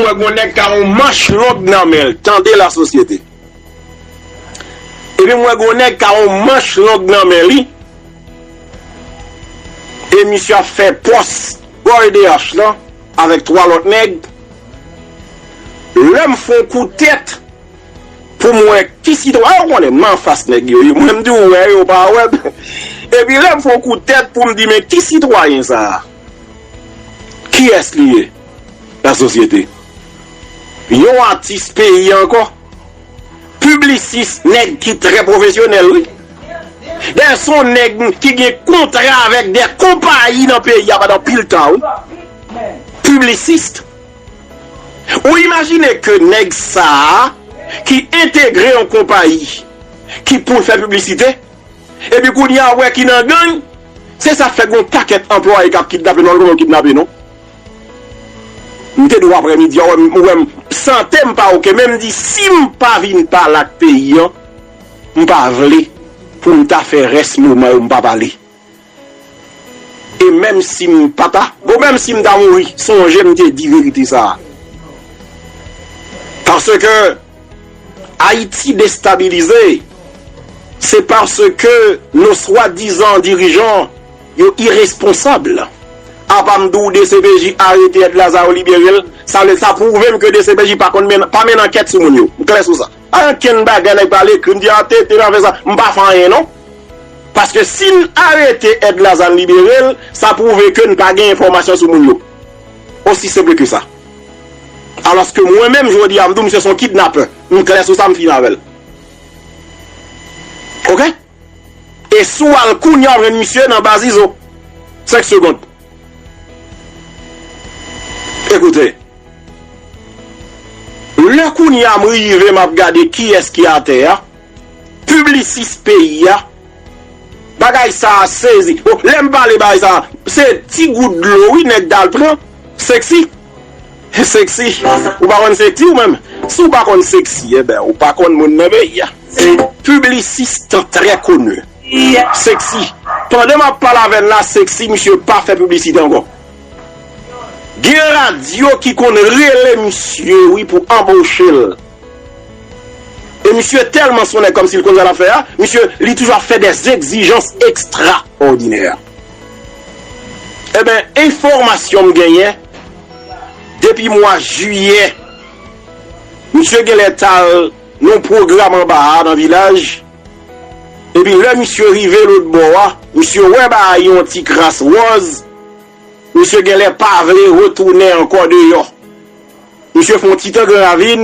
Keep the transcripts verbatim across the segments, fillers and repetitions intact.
Mwen gen yon nèg ka yon manch long nan men l. Tande lasosyete. Epi mwen gen yon nèg ka yon manch long nan men li. E misye ap fè pòs bò E D H lan avèk twa lòt nèg. Lè m fè yon kou tèt pou m wè ki sitwayen, ou konnen m anfas nèg yo, yo. Mwen m di w wè yo pa wè m. Epi lè m fè yon kou tèt pou m di men ki sitwayen sa a? Kiyès li ye? Lasosyete. Yon atis peyi ankò. Piblisis, nèg ki trè pwofesyonèl, wi. Dayè, se yon nèg ki gen kontra avèk de konpayi nan peyi a pandan pil tan, wi. Piblisis. Ou imajine ke nèg sa a ki entegre yon konpayi ki pou l fè piblisite, epi kounye a ou wè ki nan gang, se sa k fè gen yon pakèt anplwaye k ap kidnape nou, nou kidnape nou. M te di w aprèmidi a, ou wè m, ou wè m, sante m pa oke, men m di si m pa vin pale ak peyi an, m pa vle pou m ta fè rès moman yo m pa pale. E menm si m pa ta, bon, menm si m ta mouri, sonje m te di verite sa a. Paske Ayiti destabilize, se paske nos swadizan dirijan yo iresponsab. Apa m di w D C P J arete Ed Lazarre, libere l, sa vle sa pwouve m ke D C P J pa konn men, pa mennen ankèt sou moun yo. M klè sou sa. Pa ankenn bagay nèg pale, krim, di a T T nan fè sa. M pa fè anyen non. Paske si n arete Ed Lazarre, n libere l, sa pwouve ke n pa gen enfòmasyon sou moun yo. Osi senp ke sa. Alòske mwen menm, jodi a, m di w misye se yon kidnapè. M klè sou sa, m fini avè l. Oke? E si w al kounye a, w ap jwenn misye nan baz Izo. Senk segonn. Ekoute. Lè kounye a m rive, m ap gade kiyès ki atè a. Piblisis peyi a. Bagay sa a sezi. Bon, lè m pale bagay sa a, se ti gout dlo, wi, nèg t al pran. Seksi. Seksi. Ou pa konn seksi ou menm? Si w pa konn seksi, enben, ou pa konn moun nan peyi a. Piblisis tan trè koni. Seksi. Pandan m ap pale avè n la, Seksi, misye pa fè piblisite ankò. Gen radyo ki konn rele misye, wi, pou anboche l. E misye tèlman se yon nèg kòmsi l konn sa l ap fè a, misye, li toujou ap fè dè egzijans ekstraòdinè. Enben, enfòmasyon m genyen, depi mwa jiyè, misye genlè t al nan yon pwogram anba a, nan vilaj, epi lè misye rive lòt bò a, misye wè bagay yon ti kras wòz, misye genlè pa vle retounen ankò deyò. Misye fè yon ti tan Gran Ravin,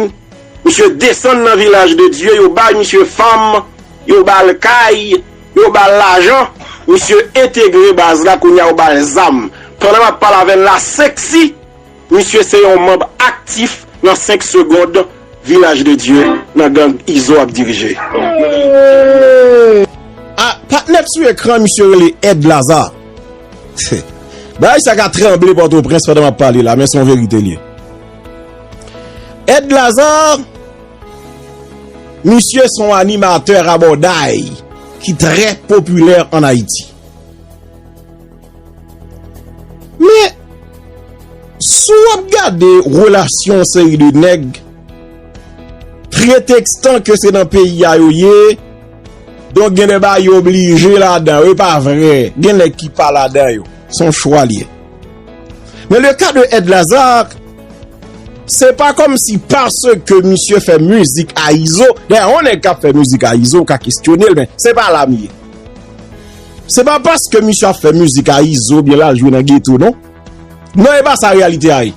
misye desann nan Vilaj de Dye, yo bay misye fanm, yo ba l kay, yo ba l lajan, misye entegre baz la, kounye a yo ba l zam. Pandan m ap pale avè n la, Seksi, misye se yon manm aktif nan senk segonn Vilaj de Dye nan gang Izo ap dirije. A, patnè sou ekran, misye rele Ed Lazarre. Bagay sa ka tranble Pòtoprens pandan m ap pale la, men se yon verite l ye. Ed Lazarre, misye se yon animatè rabòday ki trè popilè ann Ayiti. Men, si w ap gade relasyon yon seri de nèg, pretekstan ke se nan peyi a yo ye, donk gen de bagay yo oblije ladan yo, e pa vre, gen nèg ki pa ladan yo. Se yon chwa l ye. Men le ka de Ed Lazarre, se pa kòmsi paske misye fè mizik a Izo, dayè, yon nèg k ap fè mizik a Izo, w ka kesyone l, men se pa la m ye. Se pa paske misye ap fè mizik a Izo, byen l al jwe nan geto, non. Non, e pa sa reyalite a ye.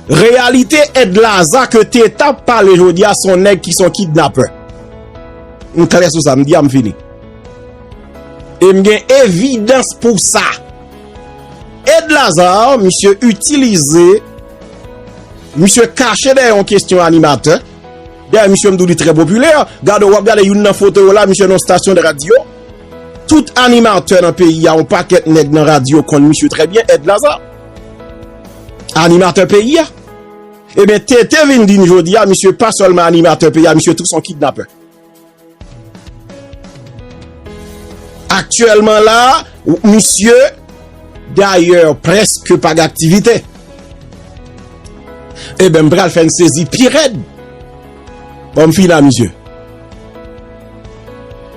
Reyalite Ed Lazarre ke Teta ap pale jodi a, se yon nèg ki se yon kidnapè. M klè sou sa, m di a, m fini. E m gen evidans pou sa. Ed Lazarre, misye itilize, misye kache dèyè yon kesyon animatè. Dayè, misye m di w li trè popilè. Gade, w ap gade youn nan foto yo la, misye nan yon stasyon de radyo. Tout animatè nan peyi a, yon pakèt nèg nan radyo konn misye trè byen, Ed Lazarre. Animatè peyi a. Ebyen, Tete vin di n jodi a, misye pa sèlman animatè peyi a, misye tou se yon kidnapè. Aktyèlman la, misye, dayè, prèske pa gen aktivite. Ebyen, m pral fè n sezi pi rèd. Bon, m fini la, misye.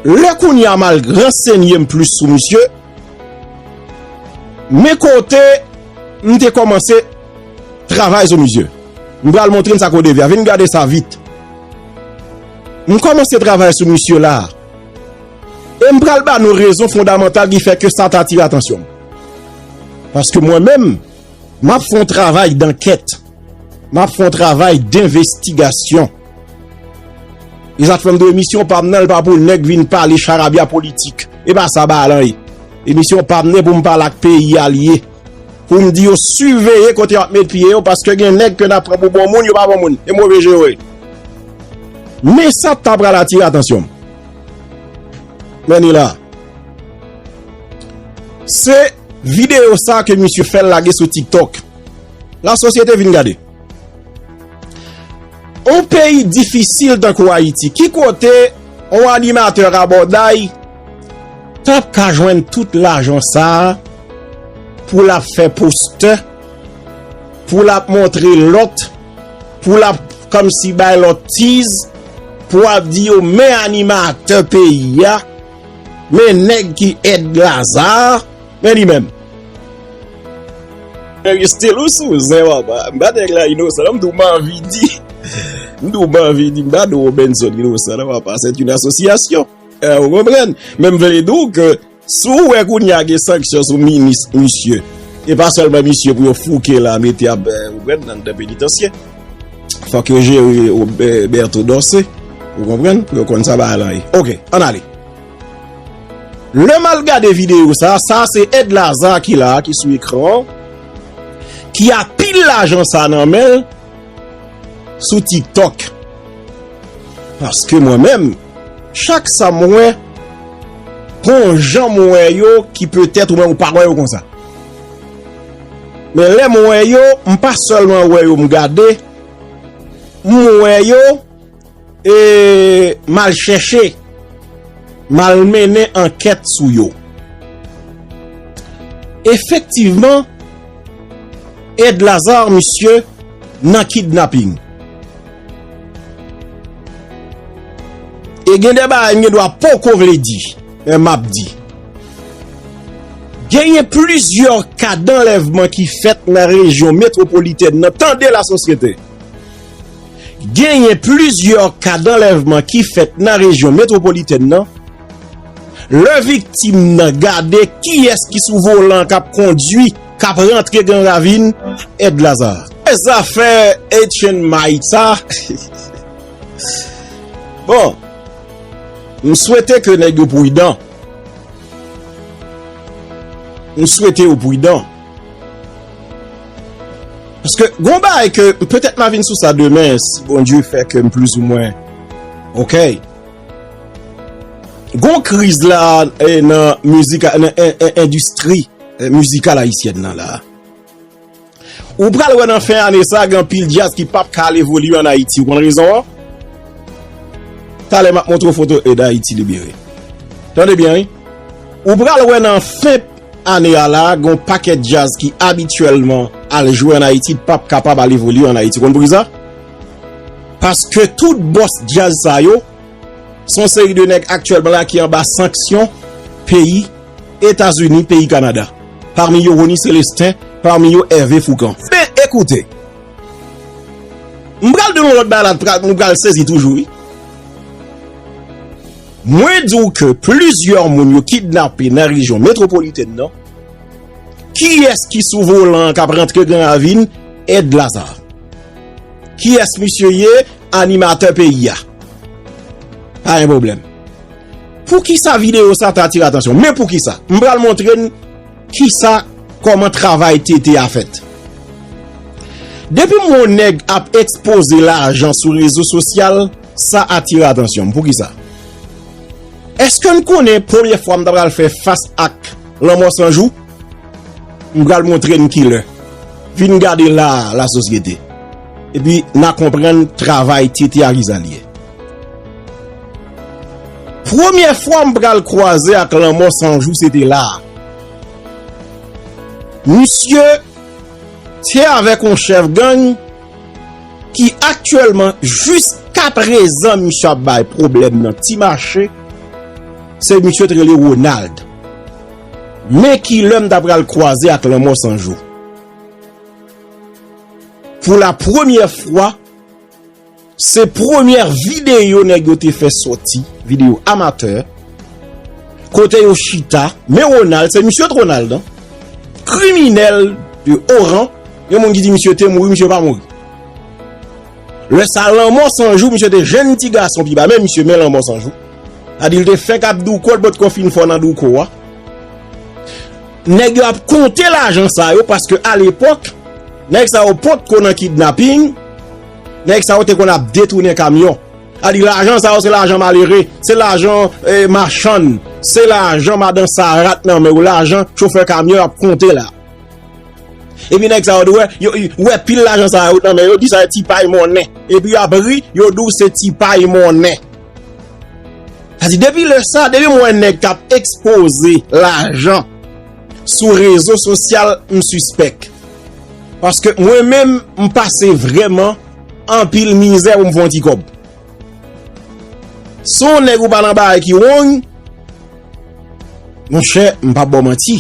Lè kounye a m al ransenye m plis sou misye, men kote m te kòmanse travay sou misye. M pral montre n sa kote vya. Vin gade sa vit. M kòmanse travay sou misye la. E m pral ba nou rezon fondamantal ki fè ke sa t atire atansyon m. Paske mwen menm, m ap fè yon travay dankèt. M ap fè yon travay denvestigasyon. E sa k fè m di w emisyon pa m nan, l pa pou nèg vin pale charabya politik. E pa sa bagay lan ye. Emisyon pa m nan pou m pale ak peyi a li ye. Pou m di yo siveye kote y ap met pye yo, paske gen nèg ke n ap pran pou bon moun, yo pa bon moun. E move je yo ye. Men sa t ap pral atire atansyon m. Men ni la. Se videyo sa ke misye fè l lage sou TikTok. Lasosyete, vin gade. Yon peyi difisil tankou Ayiti, ki kote yon animatè rabòday t ap ka jwenn tout lajan sa a pou l ap fè postè, pou l ap montre lòt, pou l ap kòmsi bay lòt tiz, pou ap di yo men animatè peyi a, men nèg ki Ed Lazare, men li menm. Nèg yo still ou sou zen, papa. M pa nèg la inosan, non, m di w m anvi di. M di w m anvi di, m pa di w Robenson inosan, non, papa. C'est une association. Eh, ou konprann? Men m vle di w ke si w wè kounye a gen sanksyon sou minis, misye, e pa sèlman misye pou yo fouke la, mete ap, eh, ou konprann, anndan penitansye. Fòk yo jere, eh, Bertho Dorcé, ou konprann, pou yo konn sa bagay lan ye. Oke, ann ale. Lè m al gade videyo sa, sa se Ed Lazare ki la, ki sou ekran an, ki a pil lajan sa nan men l sou TikTok. Paske mwen menm, chak sa m wè, gon jan m wè yo ki petèt ou menm ou pa wè yo konsa. Men lè m wè yo, m pa sèlman wè yo, m gade, m wè yo, e m al chèche, m al mennen ankèt sou yo. Efektivman, Ed Lazare, misye, nan kidnaping. E gen de bagay m gen dwa poko vle di, men m ap di. Genyen plizyè ka danlèvman ki fèt nan rejyon metwopolitèn nan. Tande, lasosyete. Genyen plizyè ka danlèvman ki fèt nan rejyon metwopolitèn nan. Lè viktim nan gade kiyès ki sou volan k ap kondui, k ap rantre Gran Ravin, Ed Lazare. Zafè H and Mike sa. Bon, m swete ke nèg yo pridan. M swete yo pridan. Paske gon bagay ke, petèt m a vin sou sa demen, si Bondye fè ke m plizoumwen oke. Gon kriz la, eh, nan mizik, nan en-, en-, endistri, eh, mizikal ayisyèn nan la. Ou pral wè nan fen ane sa, gen anpil djaz ki p ap ka al evolye ann Ayiti. Ou konn rezon an? Talè m ap montre w foto Ed Ayiti Libere. Tande byen, wi. Ou pral wè nan fen ane a la, gen yon pakèt djaz ki abityèlman al jwe ann Ayiti, p ap kapab al evolye ann Ayiti. Ou konn poukisa? Paske tout bòs djaz sa yo, se yon seri de nèg aktyèlman la ki anba sanksyon peyi Etazini, peyi Kanada. Pami yo Rony Célestin, pami yo Hervé Fourcand. Men, ekoute, m pral di nou lòt bagay la, pral, nou pral sezi toujou, wi. Mwen di w ke plizyè moun yo kidnape nan rejyon metwopolitèn nan. Kiyès ki sou volan an k ap rantre Gran Ravin? Ed Lazare. Kiyès misye ye? Animatè peyi a. Pa gen pwoblèm. Poukisa videyo sa ta atire atansyon? Men poukisa? M pral montre n kisa, kòman travay T T a fèt. Depi m wè yon nèg ap ekspoze lajan sou rezo sosyal, sa atire atansyon m. Poukisa? Èske n konnen premye fwa m ta pral fè fas ak Lanmò San Jou? M pral montre n kilè. Vin gade la, lasosyete. Epi n a konprann travay T T a kisa l ye. Premye fwa m pral kwaze ak Lanmò San Jou, se te la. Misye te avèk yon chèf gang, ki aktyèlman, jiskaprezan, misye ap bay pwoblèm nan Ti Mache, se misye t rele Ronald. Men kilè m ta pral kwaze ak Lanmò San Jou. Pou la premyè fwa, se premyè videyo nèg yo te fè sòti, videyo amatè, kote yo chita, men Ronald, se misye t Ronald, non? Kriminèl de o ran, gen moun ki di misye te mouri, misye pa mouri. Lè sa, Lanmò San Jou, misye te jèn ti gason pi ba, men misye, men Lanmò San Jou. Sa di l te fenk ap douko, l potko fin fò nan douko a. Nèg yo ap konte lajan sa yo, paske alepòk, nèg sa yo potko nan kidnaping, nèg sa yo te konn ap detounen kamyon. Sa di lajan sa yo, se lajan malere, se lajan, eh, machann, se lajan madan Sarat nan men yo, lajan chofè kamyon ap konte la. Epi nèg sa yo di, wè, yo, yo, wè pil lajan sa yo nan men yo, di sa ti pay monnen. Epi y ap ri, yo di w se ti pay monnen. Sa di, depi lè sa, depi m wè nèg k ap ekspoze lajan sou rezo sosyal, m sispèk. Paske mwen menm, m pase vrèman anpil mizè pou m fè yon ti kòb. Si yon nèg ou pa nan bagay ki wrong, monchè, m p ap ba w manti.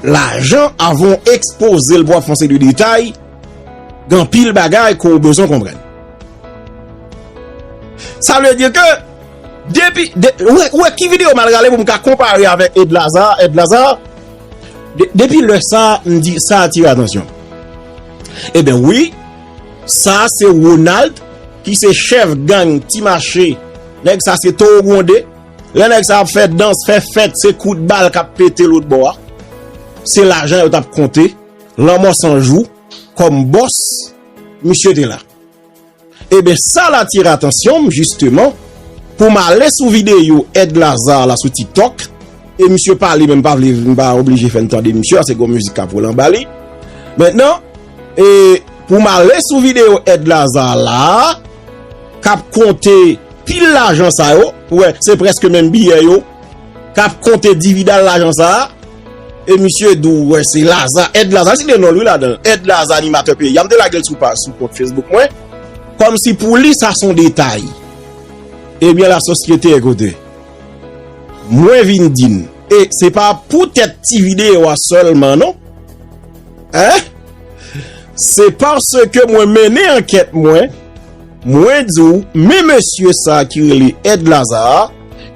Lajan, avan w ekspoze l pou w ap fè yon seri de detay, gen anpil bagay ke w bezwen konprann. Sa vle di ke, depi, de, ou wè, ou wè ki videyo m al rale pou m ka konpare avèk Ed Lazare, Ed Lazare? De, depi lè sa, m di, sa atire atansyon. Ebyen, wi, sa se Ronald, ki se chèf gang Ti Mache. Nèg sa se towo gwonde. Lè nèg sa ap fè dans, fè fèt, se kout bal k ap pete lòt bò a. Se lajan yo t ap konte. Lanmò San Jou, kòm bòs, misye te la. Ebyen, sa l atire atansyon m, jisteman, pou m ale sou videyo Ed Lazare la sou TikTok, e misye pale, men m pa vle, m pa oblije fè n tande misye, paske gon mizik k ap woule anba li. Mentnan, e pou m ale sou videyo Ed Lazare la, k ap konte pil lajan sa yo, ou wè, se prèske menm biyè yo, k ap konte dividal lajan sa a, e misye di w, wè, se Laza, Ed Laza, li site non l, wi, ladan l. Ed Laza, animatè peyi a. M te lage l sou paj, sou kont Facebook mwen. Kòmsi pou li, sa se yon detay. Ebyen, la sosyete, ekoute. Mwen vin di n. E se pa poutèt ti videyo a sèlman, non. Hein? Se paske mwen mennen ankèt mwen, mwen di w, men mesye sa ki rele Ed Lazare,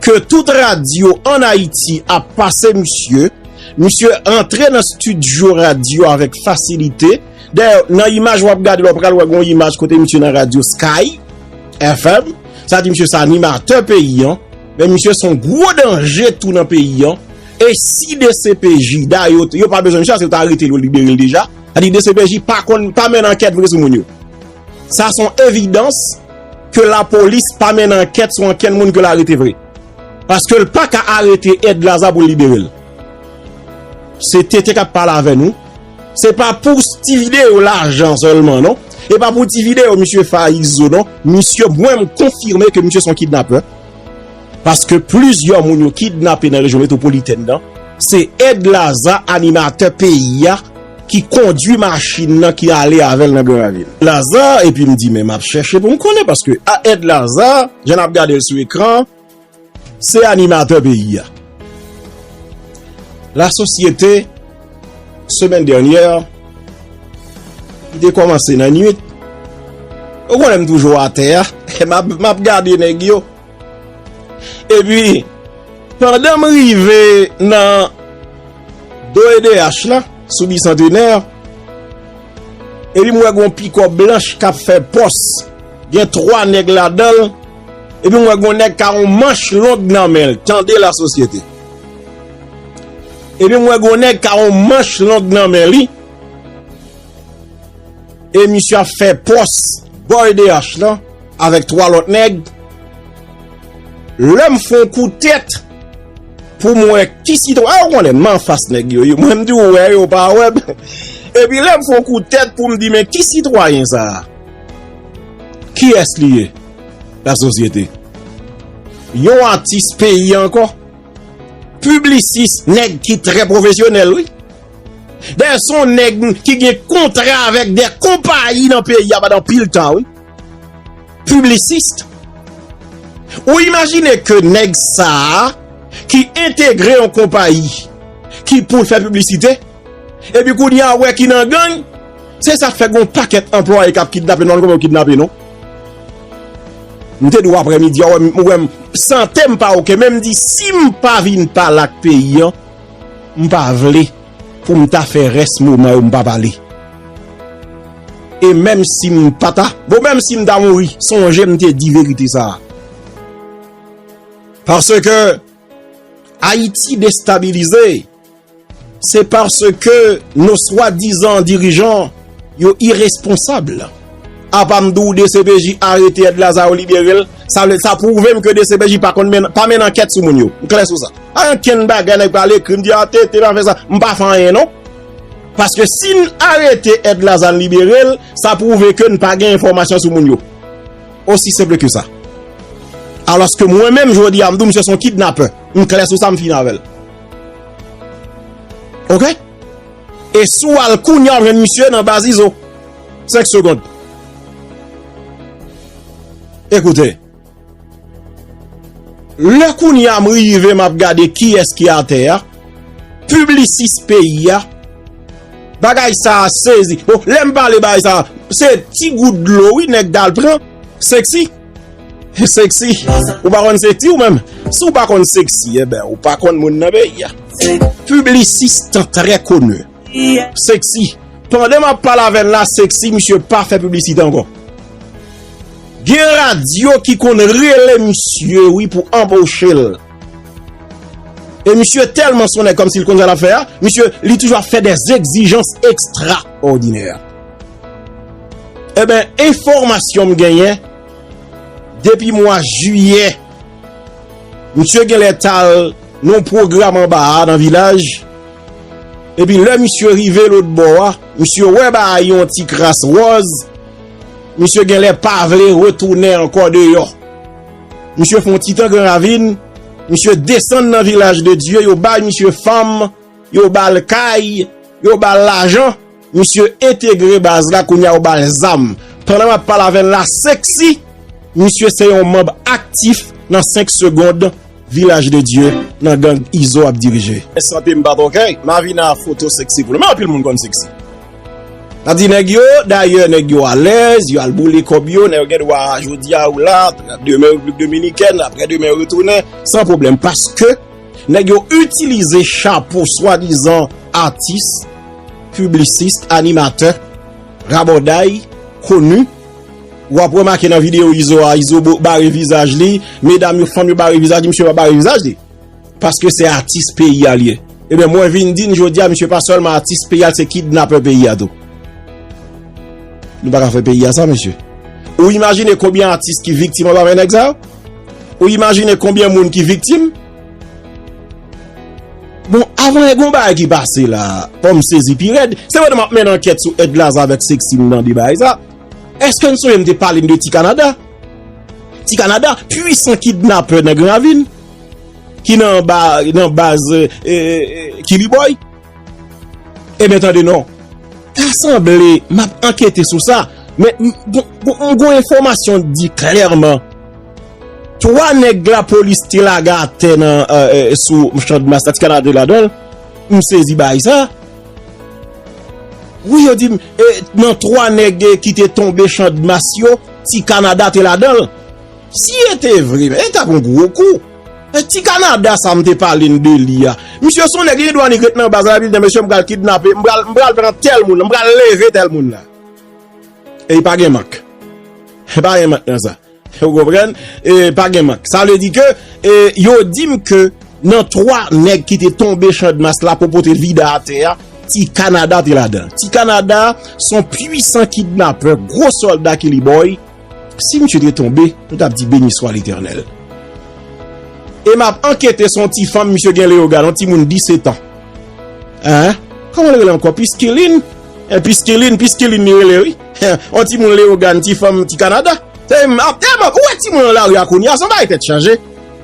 ke tout radyo ann Ayiti ap pase misye, misye antre nan estidyo radyo avèk fasilite. Dayè, nan imaj w ap gade, w ap pral wè gon imaj kote misye nan radyo Sky F M. Sa di misye se animatè peyi an, men misye se yon gwo danje tou nan peyi an. E si D C P J, dayè, yo pa bezwen misye, se yo ta arete l, yo libere l deja. Sa di D C P J pa konn, pa mennen ankèt vre sou moun yo. Sa se yon evidans ke lapolis pa mennen ankèt sou ankenn moun ke l arete vre. Paske l pa ka arete Ed Lazare pou l libere l. Se T T k ap pale avè nou. Se pa pou ti videyo lajan sèlman, non. E pa pou ti videyo misye fè a Izo, non. Misye, mwen, m konfime ke misye se yon kidnapè. Paske plizyè moun yo kidnape nan rejyon metwopolitèn nan, se Ed Lazare, animatè peyi a, ki kondui machin nan ki ale avè l nan Gran Ravin. Lazare, epi m di, men m ap chèche pou m konnen, paske a Ed Lazare, jan n ap gade l sou ekran, se animatè peyi a. Lasosyete, semèn dènyè, li te kòmanse nan nwit. Ou konnen m toujou atè a, m ap, m ap gade nèg yo. Epi, pandan m rive nan do E D H la, sou Bisantenè, epi m wè gon pikòp blanch k ap fè pòs. Gen twa nèg ladan l. Epi m wè gon nèg ka yon manch long nan men l. Tande lasosyete. Epi m wè gon nèg ka yon manch long nan men li. E misye ap fè pòs bò E D H lan avèk twa lòt nèg. Lè m fè yon kout tèt pou m wè ki sitwa-, a, ou konnen m anfas nèg yo, yo. Mwen m di w wè yo pa wè m. Epi lè m fè yon kout tèt pou m di, men ki sitwayen sa a? Kiyès li ye? Lasosyete. Yon atis peyi ankò. Piblisis, nèg ki trè pwofesyonèl, wi. Dayè, se yon nèg ki gen kontra avèk de konpayi nan peyi a pandan anpil tan, wi. Piblisist. Ou imajine ke nèg sa a ki entegre yon konpayi ki pou l fè piblisite, epi kounye a ou wè ki nan gang, se sa k fè gen yon pakèt anplwaye k ap kidnape nou, kòman yo kidnape nou. M te di w aprèmidi a, ou wè m, ou wè m, sante m pa oke, men m di si m pa vin pale ak peyi an, m pa vle pou m ta fè rès moman yo m pa pale. E menm si m pa ta, bon, menm si m ta mouri, sonje m te di verite sa a. Paske Ayiti destabilize, se paske nos swadizan dirijan yo iresponsab. Apa m di w D C P J arete Ed Laza, yo libere l, sa vle, sa pwouve m ke D C P J pa konn men, pa mennen ankèt sou moun yo. M klè sou sa. Pa ankenn bagay nèg pral ekri m di, "A, T T pa fè sa." M pa fè anyen, non. Paske si n arete Ed Laza, n libere l, sa pwouve ke n pa gen enfòmasyon sou moun yo. Osi senp ke sa. Alòske mwen menm, jodi a, m di w misye se yon kidnapè. M klè sou sa, m fini avè l. Oke? E si w al kounye a, w ap jwenn misye nan baz Izo. Senk segonn. Ekoute. Lè kounye a m rive, m ap gade kiyès ki atè a. Piblisist peyi a. Bagay sa a sezi. Bon, lè m pale bagay sa a, se ti gout dlo, wi, nèg t al pran. Sexy. Sexy. Ou pa konn Sexy ou menm? Si w pa konn Sexy, enben, ou pa konn moun nan peyi a. Publiciste très connu. Sexy. Pandan m ap pale avè n la, Sexy, misye pa fè piblisite ankò. Gen radyo ki konn rele misye, wi, pou anboche l. E misye tèlman se yon nèg kòmsi l konn sa l ap fè a, misye, li toujou ap fè des exigences extraordinaires. Enben, enfòmasyon m genyen, depi mwa jiyè, misye genlè t al nan yon pwogram anba a, nan vilaj. Epi lè misye rive lòt bò a, misye wè bagay yon ti kras wòz. Misye genlè pa vle retounen ankò deyò. Misye fè yon ti tan Gran Ravin, misye desann nan Vilaj de Dye, yo bay misye fanm, yo ba l kay, yo ba l lajan. Misye entegre baz la, kounye a yo ba l zam. Pandan m ap pale avè n la, Sexy, misye se yon manm aktif nan senk segonn Vilaj de Dye nan gang Izo ap dirije. Sante m pa twò kèy, m a vin a foto Sexy pou nou. Men anpil moun konn Sexy. Sa di nèg yo, dayè nèg yo alèz, yo al boule kòb yo, nèg yo gen dwa jodi a ou la, demen Repiblik Dominikèn, aprè demen yo retounen, san pwoblèm. Paske nèg yo itilize chapo swadizan atis, piblisist, animatè, rabòday, koni. W ap remake nan videyo Izo a, Izo bo-, bare vizaj li, medam yo, fanm yo bare vizaj li, misye pa bare vizaj li. Paske se atis peyi a l ye. Ebyen, mwen vin di n jodi a, misye pa sèlman atis peyi a, se kidnapè peyi a tou. Nou pa ka fè peyi a sa, mesye. Ou imajine konbyen atis ki viktim anba men nèg sa yo? Ou imajine konbyen moun ki viktim? Bon, avan, e gon bagay ki pase la, fò m sezi pi rèd. Se pandan m ap mennen ankèt sou Ed Laza avèk Sexy m tande bagay sa. Èske n sonje m te pale n de Ti Kanada? Ti Kanada, pwisan kidnapè nan Gran Ravin, ki nan ba-, nan baz, e, e, e, Kiliboy. Ebyen, tande non. Ta sanble, m ap ankete sou sa, men m, m, m, m gon enfòmasyon di klèman. Twa nèg lapolis te lage atè nan, e, e, sou Chandmas la, Ti Kanada te ladan l. M sezi bagay sa. Wi, yo di m, e, nan twa nèg, e, ki te tonbe Chandmas yo, Ti Kanada te ladan l. Si e te vre, men e t ap yon gwo kou. E Ti Kanada sa m te pale n de li a. Misye se yon nèg, li gen dwa annik ret nan baz la, epi l di, "Mesye, m pral kidnape, m pral, m pral pran tèl moun, m pral leve tèl moun la." E pa gen mank. Pa gen mank nan sa. Ou konprann? E pa gen mank. Sa vle di ke, e, yo di m ke nan twa nèg ki te tonbe Chandmas la pou pote vida atè a, Ti Kanada te ladan. Ti Kanada se yon pwisan kidnapè, gwo sòlda Kiliboy. Si misye te tonbe, nou t ap di, "Beni swa Letènèl." E m ap ankete sou yon ti fanm, misye gen Leyogàn, yon timoun disèt an. Hein? Kòman l rele ankò? Piskilin? E Piskilin, Piskilin li rele, wi. Yon timoun Leyogàn, ti fanm, Ti Kanada. Se m ap, e m ap, ou wè timoun nan lari a kounye a, se yon bagay tèt chaje.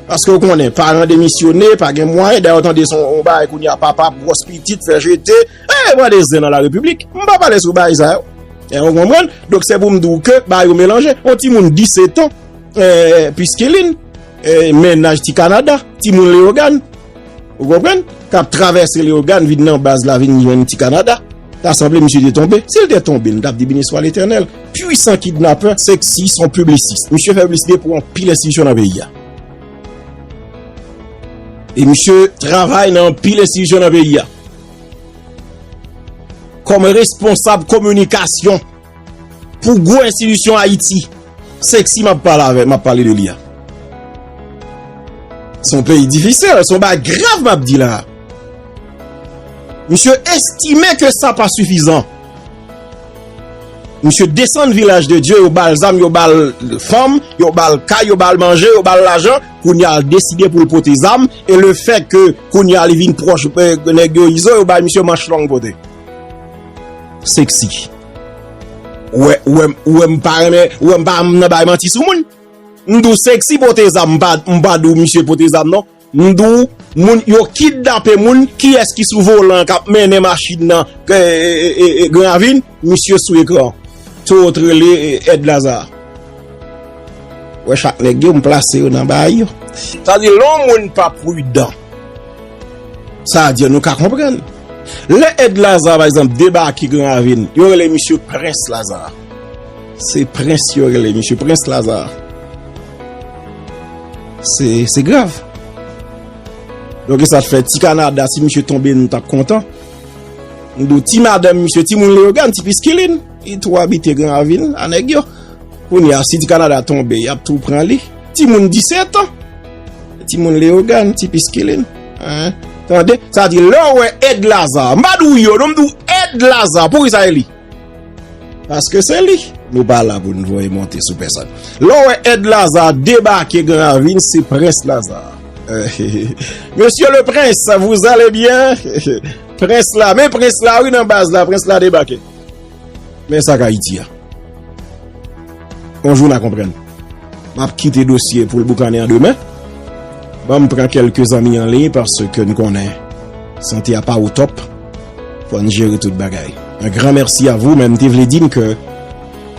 Paske w konnen, paran demisyone, pa gen mwayen, dayè w tande se yon, yon bagay kounye a, papa, gwòs pitit, fè jete, e, pran de zen nan la repiblik. M pa pale sou bagay sa yo. E, ou konprann? Donk, se pou m di w ke bagay yo melanje. Yon timoun disèt an, e, piskilin, e, mennaj ti Kanada, timoun Leyogàn. Ou konprann? K ap travèse Leyogàn, vin nan baz la, vin jwenn ti Kanada. Ta sanble misye te tonbe. Si l te tonbe, n t ap di beni swa Letènèl. Pwisan kidnapè, Sexy, se yon piblisis. Misye fè piblisite pou anpil enstitisyon nan peyi a. E misye travay nan anpil enstitisyon nan peyi a. Kòm responsab kominikasyon pou gwo enstitisyon Ayiti. Sexy m ap pale avè, m ap pale de li a. Se yon peyi difisil, se yon bagay grav m ap di la. Misye estime ke sa pa sifizan. Misye desann Vilaj de Dye, yo ba l zam, yo ba l fanm, yo ba l kay, yo ba l manje, yo ba l lajan. Kounye a, l deside pou l pote zam. E le fè ke kounye a, li vin pwòch, eh, nèg yo izo, yo bay misye manch long pote. Sexy. Ou wè, ou wè, ou wè m pa renmen, ou wè m pa nan bay manti sou moun. M di w Sexy pote zam, m pa, m pa di w misye pote zam non. M di w moun yo kidnape moun, kiyès ki sou volan k ap mennen machin nan, e, e, e, e, Gran Ravin, misye sou ekran. Tout rele, e, Ed Lazare. Wè chak nèg yo, m plase yo nan bagay yo. Sa di lè yon moun pa pridan. Sa di nou ka konprann. Lè Ed Lazare, pa egzanp, debake Gran Ravin, yo rele misye Prens Lazare. Se Prens yo rele misye, Prens Lazare. Se, se grav. Donk, e sa t fè ti Kanada, si misye tonbe, nou t ap kontan. M di w, ti madanm misye, timoun Leyogàn, ti piskilin, li tou abite Gran Ravin, a nèg yo. Kounye a, si ti Kanada tonbe, y ap tou pran li. Timoun disèt an. Timoun Leyogàn, ti piskilin. Hein? Tande? Sa di, lè w wè Ed Lazare, m pa di w yo, non, m di w Ed Lazare. Poukisa e li? Paske se li. Nou pa la pou n voye monte sou pèsòn. Lè w wè Ed Lazare debake Gran Ravin, se Prens Lazare. Monsieur le Prince, vous allez bien? Prens la, men Prens la, wi, nan baz la, Prens la debake. Men sa k Ayiti a. Yon jou n a konprann. M ap kite dosye pou l boukannen an demen. Ban m pran kèlke zanmi an liy paske n konnen sante a pa o top. Fò n jere tout bagay. Un grand merci à vous, men m te vle di n ke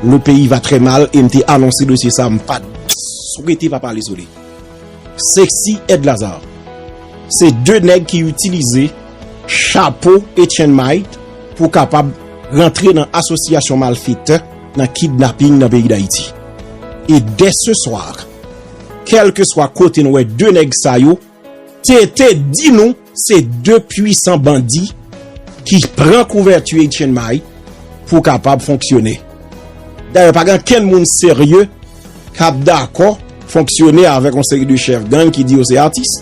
le pays va très mal e m te anonse dosye sa, m pa t swete pa pale sou li. Sexy, Ed Lazare. Se de nèg ki itilize chapo e chenmay pou kapab rantre nan asosyasyon malfetè, nan kidnaping nan peyi Dayiti. E dè se swa, kèlkeswa kote n wè de nèg sa yo, te, te di nou se de pwisan bandi ki pran kouvèti e chenmay pou kapab fonksyone. Dayè, pa gen kenn moun serye k ap dakò fonksyone avèk yon seri de chèf gang ki di yo se atis.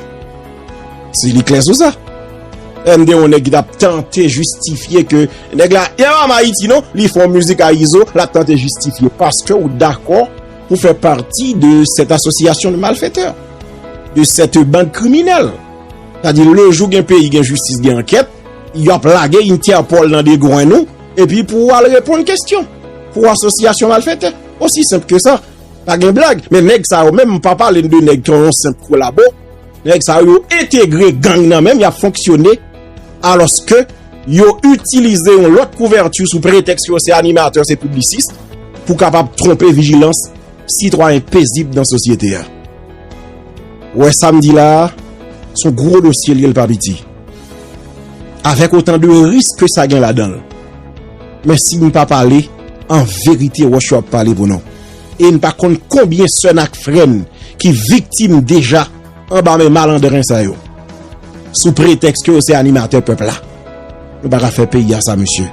Si li klè sou sa. M te yon nèg ki t ap tante jistifye ke nèg la, e pa Ayiti non, li fè yon mizik a Izo, l ap tante jistifye paske ou dakò pou fè pati de cette association de malfaiteurs, de cette bande criminelle. Sa di, le jou gen peyi, gen jistis, gen ankèt, y ap lage Interpol nan degrenn ou, epi pou w al reponn kesyon pou asosyasyon malfetè. Osi senp ke sa. Pa gen blag. Men nèg sa yo menm, m pa pale de nèg ki yon senp kolabo. Nèg sa yo, yo entegre gang nan menm, y ap fonksyone, alòske yo itilize yon lòt kouvèti sou pretèks yo se animatè, se piblisis, pou kapab twonpe vijilans sitwayen pezib nan sosyete a. Ou wè sa m di la a, se yon gwo dosye l ye, l pa piti. Avèk otan de risk ke sa gen ladan l. Men si m pa pale, an verite, wòch yo ap pale pou nou. E n pa konn konbyen sè n ak frè n ki viktim deja anba men malandren sa yo. Sou pretèks ke yo se animatè pèp la. Nou pa ka fè peyi a sa, mesye.